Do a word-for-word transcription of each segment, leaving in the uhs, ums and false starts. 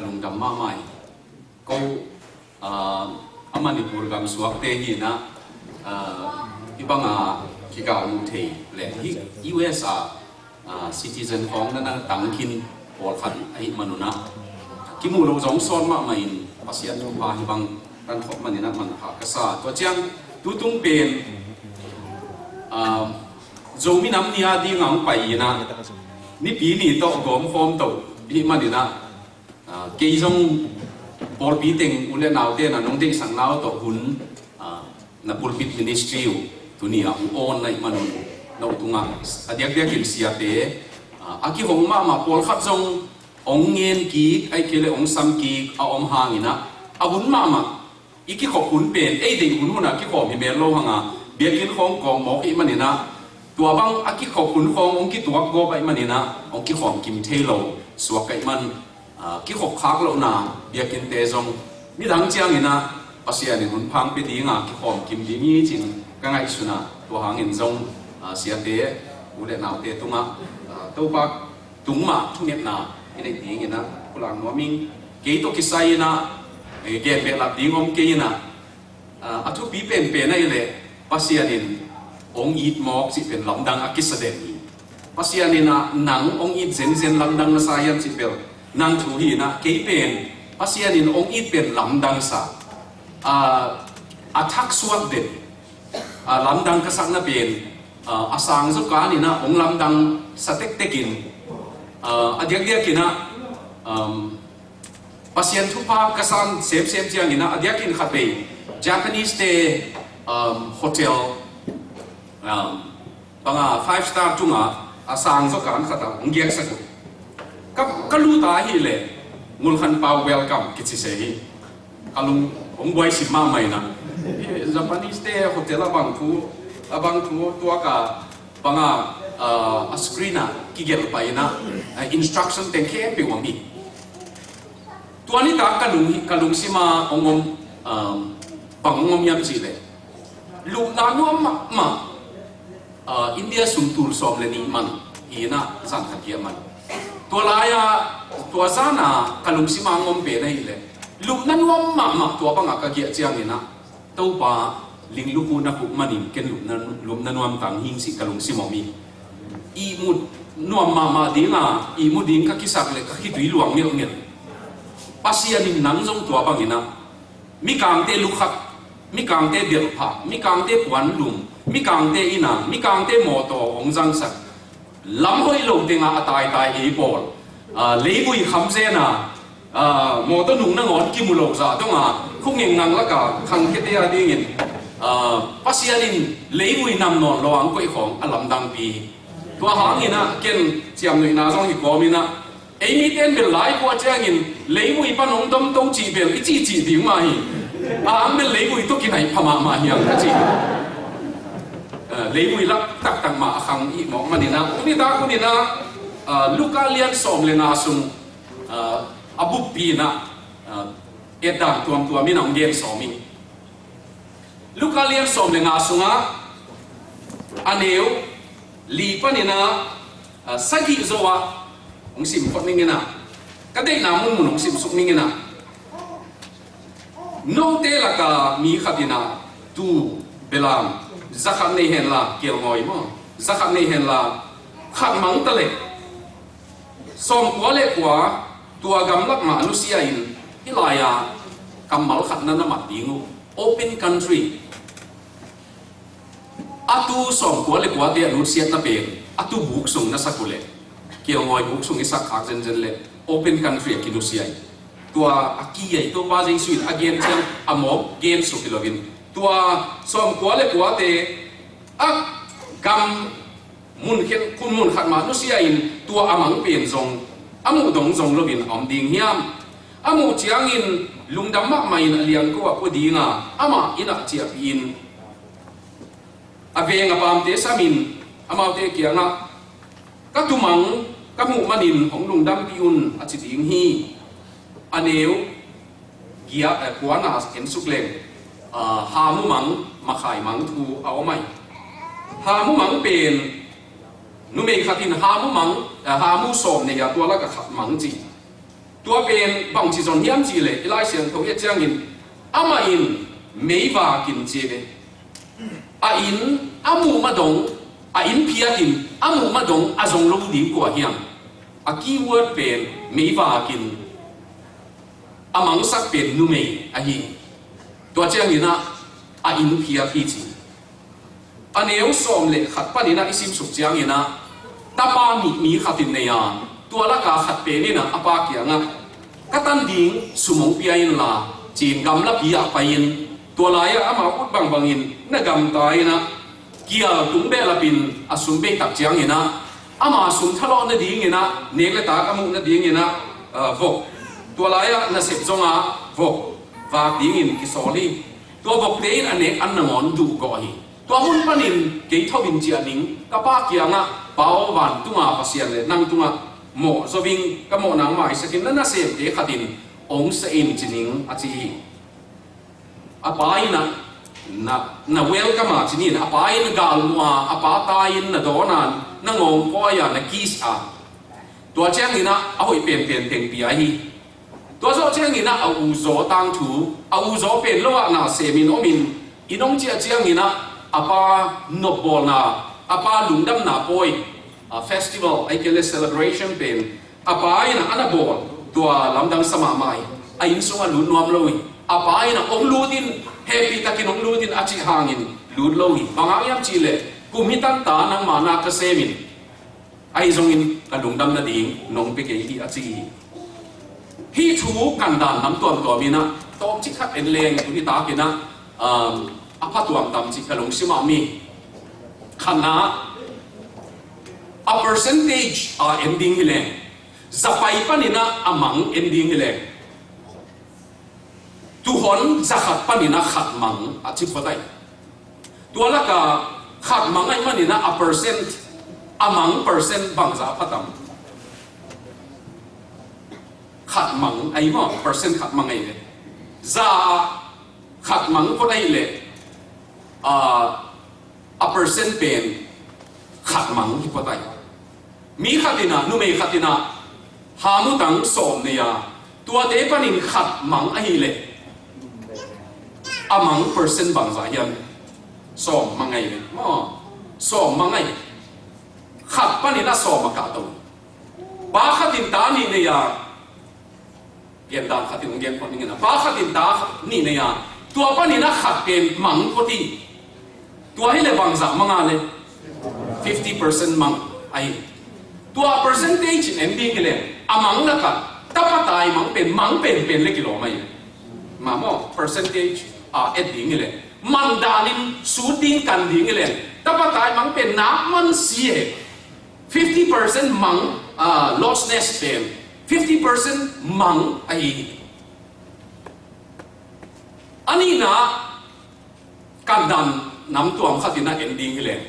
lungdam mahmah hi. Ko, ah, a Manipur gam suakte hi inah, ah, hih banga kigal mu thei le hih U S a, ah, citizen khawng na na tangkhin pawlkhat ahih manunah kimuh loh zong sawt mahmah in Pasian thupha hih bang kan khop maninah manpha ka sa. Tua ciang tutung pen, ah, Zomi Nam Ni a dinga hong pai inah Nipi ni tawh gawm khawm to hih maninah, ah, kei zong pawlpi teng u le naute na nong deihsak nau tawh hun, ah, na pulpit ministry uh tuni a hong awn na hih manun no tungah a diakdiakin siate, ah, a kihong mahmah pawlkhat zong hong ngen kik ahih kei le hong sam kik a om hanginah a hun mahmah i kikhop hun pen, ei deih hunhun a kikhawm hi mel lo hanga, biakinn khawng kawm mawk ahih maninah, tua bang a kikhop hun khawng hong kituak gawp ahih maninah hong kikhawm kim thei lo suak ahih man, ah, kikhop khak lohna biakinnte zong nidang cianginah Pasian in hun phang pia dinga kikhawm kim ding hi cin ka ngaihsunah, tua hangin zong, ah, siate u le naute tungah, ah, Topa tungmah thungetna i neih dinginah pulak nuam ing. Kei tawh kisai inah, eh, gen behlap ding om kei inah, ah, a thupi penpen ahih leh Pasian in hong it mawk cih pen lamdang a kisa den hi. Pasian inah nang hong it zenzen lamdang na sa hiam cih bel nang thu hi inah, kei pen Pasian in hong it pen lamdang sa, ah, a thaksuak den, ah, lamdang ka sakna pen, ah, a sang zaw kan inah hong lamdang sa tektekin, ah, a diakdiakinah, um, Pasian thupha ka san semsem cianginah a diakin khatvei Japanese te, um, hotel, um, banga five star tunga a sang zaw kan khatah hong giaksak uh. Ka, ka lut a ahih leh Ngulkhan Pau welcome kici se hi. Ka lung hong buai sim mahmah inah, eh, Japanese te hotel a bang thu, a bang thu tuaka banga, ah, a screen ah kigelh pah inah, ah, instruction teng khempeuh om hi. Tua nitak ka lung, ka lungsima hong om, ah, bang hong om hiam cih leh, lupna nuam mahmah, ah, India sum tul sawm le nih man hi inah, zan khat giah man. Tua lai-a, tua zana ka lungsima hong om pen ahih leh, lupna nuam mahmah tua bangah ka giah cianginah, Topa, linglukhu na khuh manin ken lupna, lupna nuam tang hing cih ka lungsim om hi. Ihmu nuam mahmah dinga ihmu ding ka kisak le ka khitui luang ngelhngelh. Pasian in nang zong tua banginah mikangte lukhak, mikangte belhphah, mikangte puanlum, mikangte inn a, mikangte mawtaw hong zangsak. Lam hoih lo tengah a taitai ei pawl, ah, leivui kham zena, ah, mawtaw nung nangawn kimu lo zah donga, khungeng nang laka khangkhiate a dingin, ah, Pasian in leivui nam nawn lo ang koih khawng a lamdangpi. Tua hanginah ken ciamnuihna zong hi kawminah, ei mite in bel lai khua ciangin leivui pan hong domto cih bel i cihcih ding mah hi. A ang bel leivui tawh kinaih pha mahmah hiang ka ci. Ah, leivui lak taktak mah a khang i hih mawk maninah, tuni tak huninah, ah, Luka lian sawm le nga sung, ah, a buppi inah, ah, etdan tuamtuam in a hong gen sawm hi. Luka lian sawm le nga sungah a neu li paninah, ah, sagih zo ah hong sim phot ninginah, ka deihna munmun hong simsuk ninginah, note laka mi khat inah tuu, belam, za khat nei henla, kelngawi maw, za khat nei henla, khat mang ta leh, sawmkua le kua tua gamlak mah nusia in, hih lai-a kammal khat na na mat ding uh. Open country. A tuu sawmkua le kuate a nutsiatna pen a tuu buk sung na sak uh leh, kelngawi buk sung i sak khak zenzen leh open country a kinusia hi. Tua a ki-ai Topa Jesu in a gen ciang a mawk gen suk hi loin, tua sawmkua le kuate a gam mun khen, khun mun khat mah nusia in tua a mang pen zong a muh dong zong loin a om ding hiam? A muh ciangin lungdam mahmah in a liangko ah pua dinga amah inn ah ciahpih in, a veng a pamte samin amaute kiangah, ka tuu mang ka muh manin hong lungdampih un, a ci ding hi. A neu giat, eh, kuana en suk leng, ah, hamu mang, makhai mang thu a om ai. Hamu mang pen numei khat in hamu mang, eh, hamu sawm nei a, tua laka khat mang ci. Tua pen bangci zon hiam cih leh i Lai Siangtho i et ciangin, amah in meivakin ci ve. A inn a muh ma dong, a inn phiatin a muh ma dong a zong lo ding kua hiam? A keyword pen meivakin a mangsak pen numei ahi. Tua ciangin ah a inn phiat hi ci. A neu sawm le khat panin ah i simsuk ciangin ah, tapa nih mi khat in nei a, tua laka khat pen in ah a pa kiangah, ka tan ding sum hong pia inla, ci-in gamlapi ah pai-in, tua lai-ah amau ut bangbangin na gamta in ah, kial tung behlapin a sum bei tak ciangin ah, ama sum thalawh nadingin ah, nek le tak a muh nadingin ah, ah, vok, tua lai-ah nasep zong a vok vak dingin kisawl hi. Tua vokte in a nek an nangawn duhgawh hi. Tua mun panin kei tho in ciah ning, ka pa kiangah, Pa aw, vantunga Pasian le nang tungah mawh zo ing, ka mawhna hong maisak in, na nasemte khat in hong sa in ci ning, a ci hi. A pa in ah na, na welcome a ci ni in, a pa in galmuh a, a pa tai-in na dawn a, na ngawngpawi a, na kiss a. Tua ciangin ah a hoih penpen teng pia hi. Tua zawh ciangin ah a uzaw tangthu, a uzaw pen lo ah na semin omin, inn hong ciah ciangin ah a pa nopbawlna, a pa lungdamna pawi, a festival, ahih kei leh celebration pen a pa in ah a na bawl, tua lamdang sa mahmah hi. A inn sungah lut nuam lo hi. A pa in ah hong lut in, hehpihtakin hong lut in a cih hangin lut lo hi. Bang hang hiam cih leh, kum hi tan ta, nangma na ka semin, ahi zongin ka lungdam nading nong pia kei hi, a ci hi. Hih thu kandan nam tuamtuam in ah tawmcik khat en leng, tuni takin ah, um, a phatuam tamcik ka lungsim ah om hi. Khatna, a percentage a en ding hi leng, za pai panin ah a mang en ding hi leng, tuuhon za khat panin ah khat mang a ci phot ai. Tua laka khat mang ahih manin ah a percent, a mang percent bangzah a pha tam? Khat mang ahi maw, percent khat mang ahi ve. Za ah khat mang phot ahih leh, ah, a percent pen khat mang hi phot ai. Mi khat in ah, numei khat in ah, ham utang sawm nei a, tuate panin khat mang ahih leh, a mang percent bangzah hiam? Sawm mang ahi ve maw. Sawm mang ahi. Khat panin ah sawm a kahto. Pa khat in ta nih nei a, gendan khat in hong gen phot ning in ah, pa khat in ta nih nei a, tua panin ah khat pen mang phot hi. Tua hi leh bangzah mang a leh, fifty percent mang ahi. Tua percentage in en ding hi leh, a mang lakah tapa tai mang pen mang penpen leh kilawm ahi. Mah maw, percentage a et ding hi leh, man danin sut ding, kan ding hi leh, tapa tai mang pen nak man si e. Fifty percent mang, ah, losness pen fifty percent mang ahi hi. A nihna, kandan nam tuam khat in ah en ding hi leh,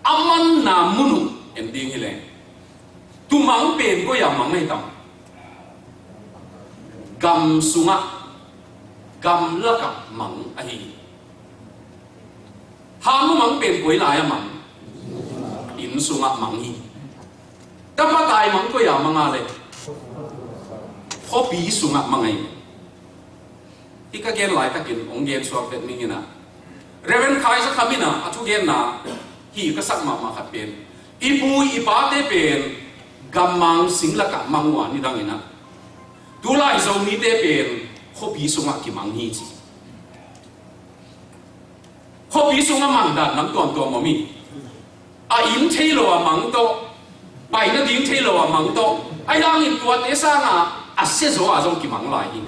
a manna mun uh en ding hi leh, tua mang pen koi-ah mang ahi tam? Gam sungah, gam lakah mang ahi hi. Ham mang pen koi lai-ah mang? Inn sungah mang hi. Tapa tai mang koi-ah mang a leh? Khuapi sungah mang ahi. Hih ka gen laitakin hong gen suak vet ning in ah, Reverend Khai Za Kham in ah a thugenna hih ka sak mahmah khat pen, i pu i pate pen gammang sing lakah mang uh a, nidang in ah, tulai Zomite pen khuapi sungah kimang hi ci. Khuapi sungah mandan nam tuamtuam om hi. A inn thei lo a mang tawh, pai nading thei lo a mang tawh, ahi hangin tuate sangah a sia zaw a zong kimang lai hi.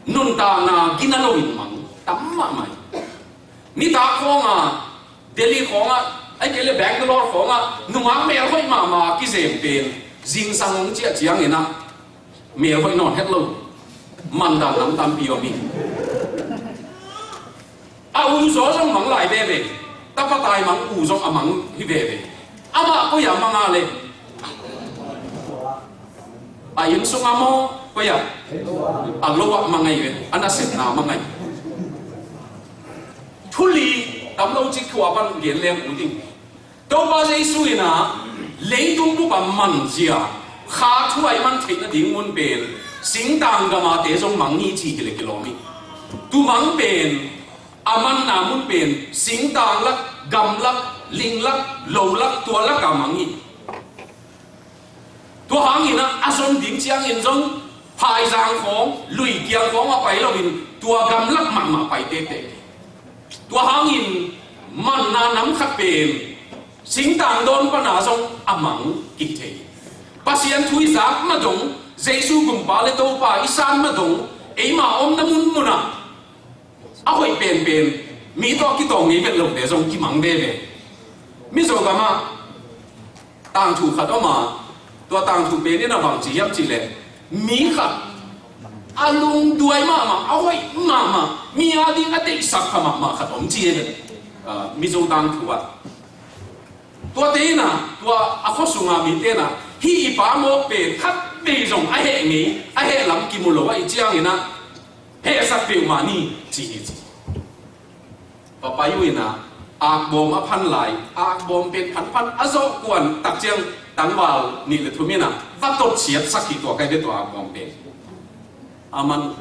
Nuntakna gina loin mang tam mahmah hi. Nitak khawngah, Delhi khawngah, ahih kei leh Bangalore khawngah nungak melhoih mahmah kizem pen, zingsang hong ciah ciangin ah melhoih nawn het lo. Mandan nam tampi om hi. A u zaw zong mang lai veve. Tapa tai mang u zong a mang hi veve. Amah koi-ah mang a leh? A inn sungah maw, koi-ah? A lo-ah mang ahi ve. A nasepna mang ahi. Thu li, tam lo cik thu a pan gen leng ut ing. Topa Jesu in ah leitung bup a manzia, Kha thu a i man theih nading mun pen singtang gam a te zong mang hi ci hi le kilawm hi. Tu mang pen a manna mun pen singtang lak, gam lak, ling lak, lo lak, tua lak a mang hi. Tua hangin ah a zon ding ciangin zong phaizang khawng, lui kiang khawng a pai loin tua gam lak mahmah pai tektek. Tua hangin manna nam khat pen singtang dawn pana zong a mang kik thei. Pasian thu i zak ma dong, Jesu gumpa le Topa i san ma dong, eima omna munmunah a hoih penpen mi tawh a kitawng ngei vet lote zong kimang veve. Mizo gamah tangthu khat om a, tua tangthu pen in a bang ci hiam cihleh, mi khat a lungduai mahmah, a hoih mahmah, mi a ding a deihsak kha mahmah khat om ci hi ven. Ah, Mizo tangthu ah tuate in ah, tua a khua sunga mite in ah, hih i pa mawk pen khat vei zong a heh ngei, a heh lam kimu lo ahih ciangin ah hehsak peuhmah ni ci hi ci. Papayu in ah akbawm a phan lai, akbawm pen phanphan a zawh kuan tak ciang tangval nih le thum in ah va tot siatsak hi tua kai ve tua akbawm pen. A man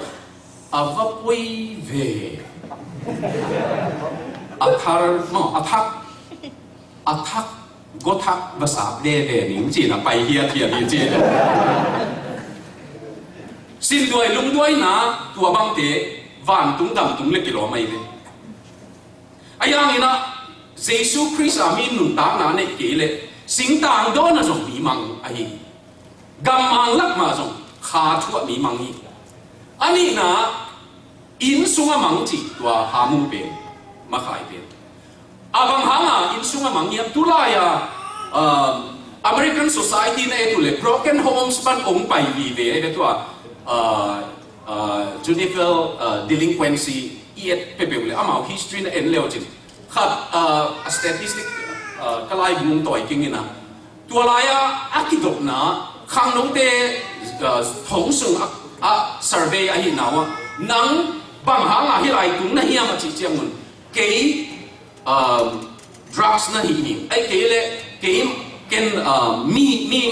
a va poi ve. A thar maw, a thak, a thak, gawthak va sap veve ning ci-in a pai hiathiat hi ci. Sinduai lungduaina tua bangte vantung damtung le kilawm ahi ve. A hiangin ah Jesu Khrist a mi nuntakna neih kei leh singtang dawn a zong mi mang ahi. Gam mang lak mah zong kha thu ah mi mang hi. A nihna inn sungah mang cih tua hamu pen, makhai pen. A bang hanga inn sungah mang hiam, tulai-a um, American society na et uh leh broken homes pan ong pai vive ahi ve tua, uh, uh, juvenile uh, delinquency i et peuhpeuh leh amau history na en le uh cin. Khat uh, a statistic uh, ka laibu tawi kingin a, tua lai-a a kidopna khangnote uh, thong sung a, a survey ahihna uh ah, nang bang hanga hih lai tung na hiam a cih ciangun, kei um, drugs na hih hi, ahih kei leh kei ken uh, mi, mi,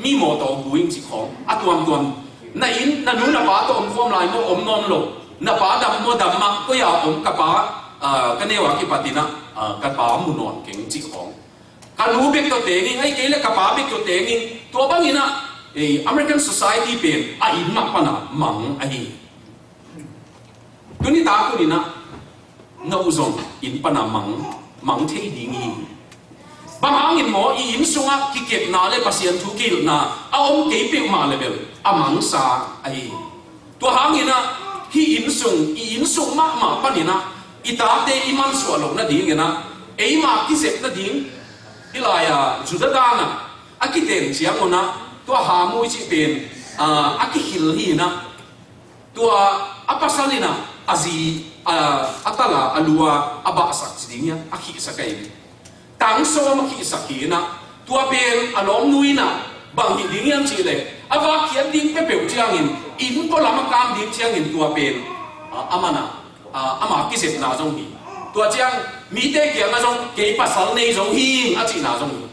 mi mawtaw bu ing cih khawng a tuamtuam. Na inn, na nu na pa tawh om khawm lai maw, om nawn lo. Na pa dam maw, dam mah, koi-a om ka pa, uh, ka neu a kipatin ah uh, ka pa mu nawn keng cih khawng. Ka nu bek tawh teng ing, ahih kei leh ka pa bek tawh teng ing, tua bangin ah eh, American society pen a inn mah pana mang ahi. Tuni tak un in ah no zong inn pana mang, mang thei ding hi. Bang hangin maw, i inn sungah kikepna le Pasian thu kihilhna a om kei peuhmah le bel a mangsa ahi. Tua hangin ah hih inn sung, i inn sung mahmah panin ah i tate i mansuah loh nadingin ah eima kizep nading hih lai-a Judah dan ah a kiten ciangun ah tua hamu i cih pen ah, a kihil hi in ah, tua a pasal in ah a zi a, a tal a, a lu a, a bahsak ci ding hiam, a khihsak ahi. Tang sawm a khihsak hi in ah, tua pen a lawmnu in ah bang hih ding hiam cihleh, a vak khiat ding peuhpeuh ciangin, inn pualam a kam ding ciangin tua pen ah, a man ah ah, ama kizepna zong hi. Tua ciang mite kiangah zong kei pasal nei zo hi a cihna zong hi.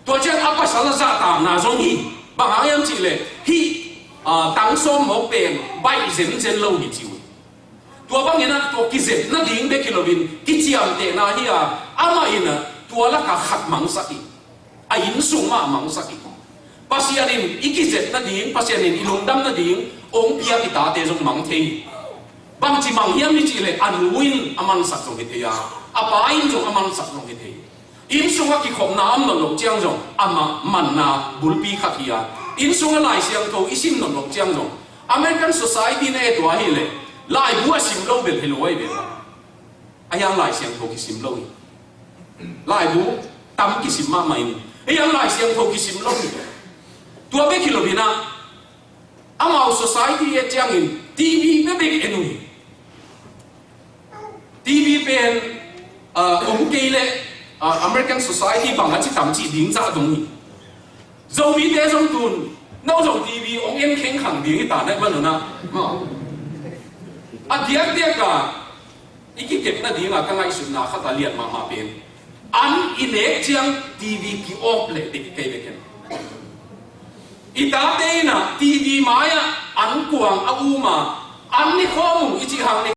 Tua ciang a pasal a zahtakna zong hi. Bang hang hiam cihleh hih ah, tang sawm mawk pen baih zenzen lo hi ci uh. Tua bangin ah tua kizep nading bek hi loin kiciamtehna hi a, amah in ah tua lakah khat mangsak hi. A inn sung mah mangsak hi. Pasian in i kizep nading, Pasian in i lungdam nading ong piak i tate zong mang thei hi. Bangci mang hiam i cihleh a nu in a mansak zong hi thei a, a pa in zong a mansak zong hi thei. Inn sungah kikhopna a om nawn loh ciang zong amah manna bulpi khat hi a, inn sungah Lai Siangtho i sim nawn loh ciang zong American society na et uh ahileh laibu a sim lo bel hi lo ahi bel a, a hiang Lai Siangtho kisim lo hi. Laibu tam kisim mahmah in, a hiang Lai Siangtho kisim lo hi. Tua bek hi lo hi na, amau society et ciangin T V bebek en uh hi. T V pen ah, om kei leh ah, American society bang a ci tam cih ding zah dong hi. Zomite zong tun no zong T V ong en khengkhang ding hi ta na i ban uh na. A diakdiak a i kikep nading a ka ngaihsutna khat a lian mahmah pen, an i nek ciang T V ki-off leh dik kei bek hen. I tate in ah T V mai-ah an kuang a um a, an i